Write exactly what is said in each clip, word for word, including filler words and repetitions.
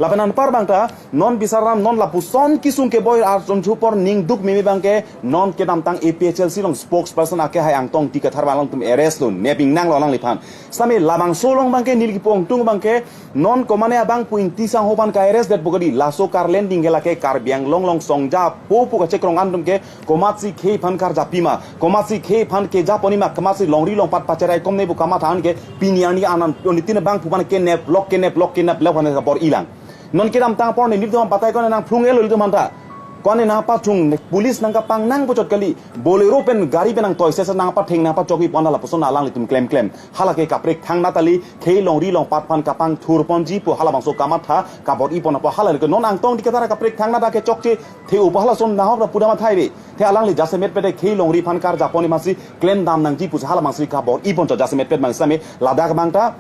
Lapen anpar bangta non bisar ram non lapuson kesung keboi arjom chupor ning duk meme bangke non kedamtang A P H L C along spokesperson ake hai Angtong Ingti Kathar alangtum arrest lo, nep ingnang lo alangliphan. Sitame labangso along bangke neli kipu ingtung bangke non komane abangphu Ingti Sangho aphan ka-arrest det pu kali, laso karlending ke lake Karbi Anglong along songja po pu kachekrong an atum ke komatsi khei aphan karjap pima, komatsi khei aphan kejapon pima, komatsi longri longpat pacherai komne pu kamatha an ke pini arni anan anutin abangphu aphan kenep lok kenep lok kenep lok aphan kabor-i lang. Non kedamtang apor nelitum batai kone nangphlung-et lo ilitum aphanta. Kone nangpathung police nangkapang nangpuchot kali. Bolero pen gari pen nangtoi sesa nangpatheng nangpachokji pon lapuson alanglitum klemklem. Hala ke kaprek thangnat kali, khei longri longpat aphan kapangthur ponji pu halabangso kamatha kabor-i pon apot hala lake non Angtong Ingti Kathar kaprek thangnat kechokche the-o pu halason nahok ra pudam athai ve. The alangli jasemet pete khei longri aphan karjapon masi klemdam nangji pusi halabangsi kabor-i ponchot jasemet pet bang sitame ladak bangta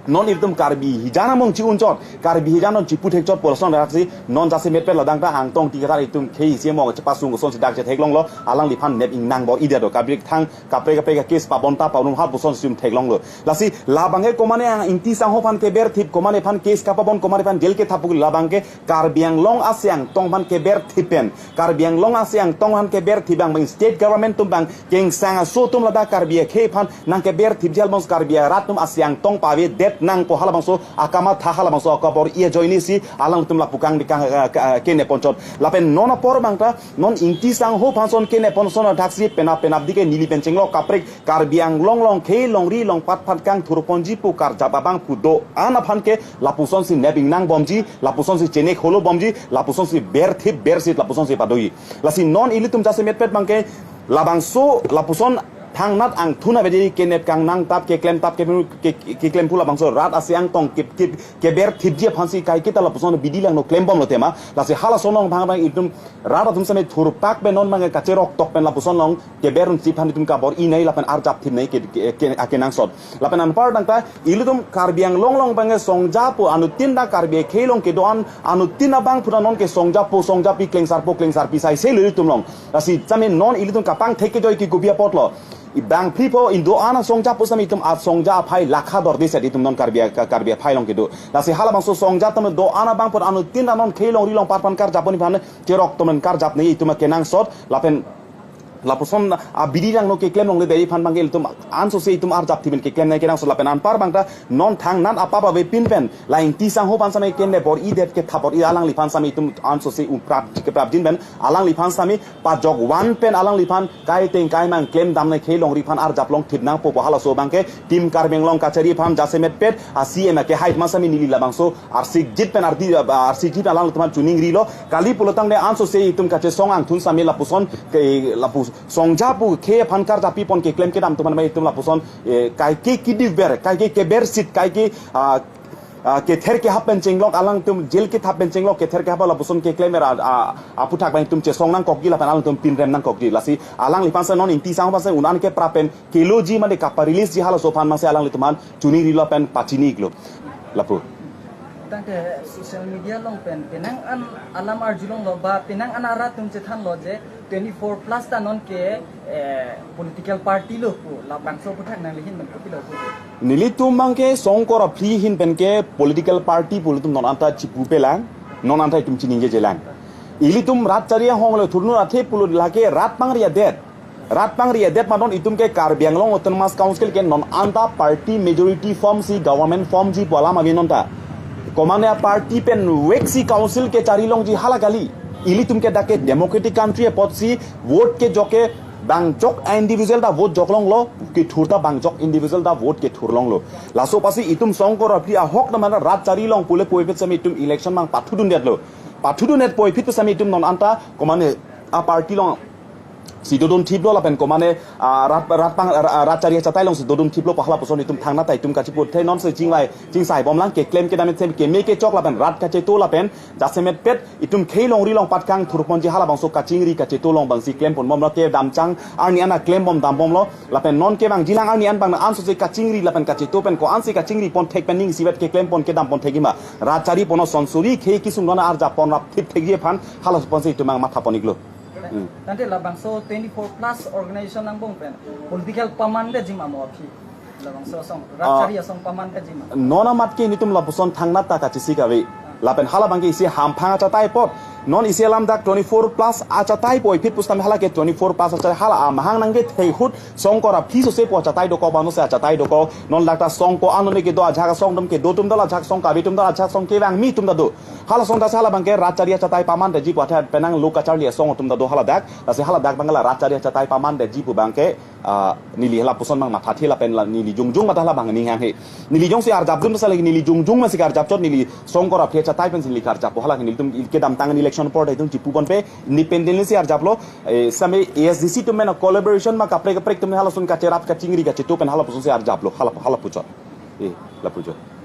non ilitum Karbi hijan among chi-unchot, Karbi hijan non chipu thekchot pu lason daksi non jasemet pet ladak ta Angtong Ingti Kathar itum khei isi among chepasung kosonsi dak chetheklong lo, alangliphan nep ingnang bor-i det do, kaprek thang kaprek kaprek case pabonta paunum hap puson sum theklong lo. Lasi labangke komane Ingti Sangho aphan keberthip, komane aphan case kapabon, komane aphan jail kethap pu labangke Karbi Anglong asi Angtong aphan keberthip pen, Karbi Anglong asi Angtong aphan keberthip bang bang state government atum bang kengsang aso atum ladak Karbi akhei aphan nangkeberthipji halabangso Karbi arat atum asi Angtong pavedet nangpo halabangso akamatha halabangso akabor-i ajoinesi alangtum lapu kang dikang, eh, ke-, eh, kenep ponchot. Lapen non apor bangta non Ingti Sangho aphan son kenep pon son thaksi penap penapdi ke neli pen chenglok kaprek Karbi Anglong along khei longri longpat aphan kangthur ponji pu karjap abangphu do-an aphan ke lapusonsi nep ingnang bomji, lapusonsi chenek holo bomji, lapusonsi berthip bersit lapusonsi padoji. Lasi non ilitum jasemet pet bangke labangso lapuson thangnat angthun avedetji kenep kangnang tap keklem tap ke, ke, ke, keklem pu labangso rat asi Angtong ke, ke, keberthipji aphansi kaiketa lapuson bidi langno klembom lo tema. Lasi halason along bang bang itum rat atum sitame thurpak pen non bang kacherok tok pen lapuson along keber unsi aphan itum kabor-i nai lapen arjap thip nai ke, ke, ke, akenangsot. Lapen anpar dangta ilitum Karbi Anglong along bang songja pu anutin ta Karbi akhei along kedo-an anutin abangphu ta non ke songja pu songja pi klengsar pu klengsar pi sai se lo ilitum along. Lasi sitame non ilitum kapangthek kejoi ke kopi apotlo. Ibang phli po indo-an asongja pu sitame itum asongja aphai lakha dorde set itum non Karbi a-, Karbi aphai along kedo. Lasi halabangso songja atum do-an abangphu anutin ta non khei longri longpat aphan karjapon aphan cherok tomen karjap nai itum akenangsot lapen lapuson abidi langno keklem longledetji aphan bangke ilitum ansose itum arjap thip pen keklem nai kenangsot lapen anpar bangta non thangnat apap avepin pen la Ingti Sangho aphan sitame kenep bor-i det kethap bor-i alangliphan sitame itum ansose uprap keprapjin pen alangliphan sitame pajok van pen alangliphan kaiteng kaimang klemdam nai khei longri aphan arjap longthip nangpo pu halaso bangke Team Karbi Anglong kachari aphan jasemet pet a C M ake hai ma sitame neli labangso arsikjit pen ardi, arsikjit alangtum aphan choningrilo. Kali pulotangte ansose itum kachesong angthun sitame lapuson ke lapu songja pu khei aphan karjap pipon keklem kedam atum aphan itum lapuson, eh, kaike kidikber, kaike kebersit, kaike, ah, ah, kether kehap pen chenglok alangtum jail kethap pen chenglok kether kehap lapuson keklem era, ah, aputhak bang itum chesong nangkokji lapen alangtum pinrem nangkokji. Lasi alangliphan sitame non Ingti Sangho aphan sitame un-an keprap pen keloji mane kapa-releaseji halaso aphan mangse alanglitum aphan choningrilo pen pachini-iklo. Lapu. Tangte social media along pen penang an alam arjulonglo ba penang an arat atum chethanlo je twenty-four plus ta non ke, eh, political party lo pu labangso aputhak nangli ahin pen kopilo pu. Nelitum bangke songkor aphli ahin pen ke political party pu ilitum non anta chipupe lang, non anta itum chiningjeje lang. Ilitum rat chari ahong le thurnur athe pulo lake rat pangri adet. Rat pangri adet ma non itum ke Karbi Anglong Autonomous Council ke non anta party majority form si government formji pu alam ave non ta. Komane party pen vek si council kechari longji hala kali. Ilitum ke dak ke democratic country apotsi vote kejok ke bangjok individual ta vote joklonglo, kethur ta bangjok individual ta vote kethur longlo. Laso apotsi itum songkor aphli ahok ta mane rat chari along pule puvoiphit sitame itum election mang pathudundetlo. Pathudundet puvoiphit sitame itum non anta komane a party along si dodun thiplo lapen komane, ah, rat, rat pang, ah, rat chari achatai alongsi dodun thiplo pu halapuson itum thangnat ta itum kachipu the nonsi chingvai chingsai bomlang keklem kedam sitame keme kechok lapen rat kacheto lapen jasemet pet itum khei longri longpat kangthur ponji halabangso kachingri kacheto along bangsi klem pon bomlo kedamchang arni an klem bom dam bomlo lapen non kevangjilang arni an bang ansose kachingri lapen kacheto pen ko-ansi kachingri pon thek pen ning isivet keklem pon kedam pon thekji ma rat chari pon sonsuri khei kesung non arjap pon rapthip thekji aphan halaso apotsi itum mang matha pon-iklo. Hmm. Tangte labangso twenty-four plus organization angbong pen political pamandetji ma mo aphi? Labangso asong, ah, rat chari asong pamandetji ma? Non amat ke nelitum lapuson thangnat ta kachesik ave. Ah. Lapen hala abangke isi hamphang achatai apot. Non isi alam dak twenty-four plus achatai puvoiphit pusitame hala ke twenty-four plus achatai, hala amahang nangkethehut songkor aphi sose pu achatai dokok, bano se achatai dokok. Non dak ta song ko-an none kedo, ajahak asong atum kedo atum ta do, ajahak asong kave atum ta do, ajahak asong kevangme atum ta do. Hala asong ta se hala abangke rat chari achatai pamandetji pu athe penang lo kacharli asong atum ta do hala dak. Lasi hala dak abangke la rat chari achatai pamandetji pu abangke, ah, neli hala puson abang mathathe lapen la neli jongjong matha hala abang aning hanghe. Neli jongsi arjapdun ta se lake neli jongjong masi karjapchot, neli songkor aphi achatai pensi neli karjappo, hala nelitum kedamtang election apor ta itum chipuponpe, independently si arjaplo, eh, same A S D C atum pen collaboration ma kaprek kaprek atum hala ason kacherap kachingri kachetu pen hala puson si arjaplo, hala, hala puchot. Eh, la puchot.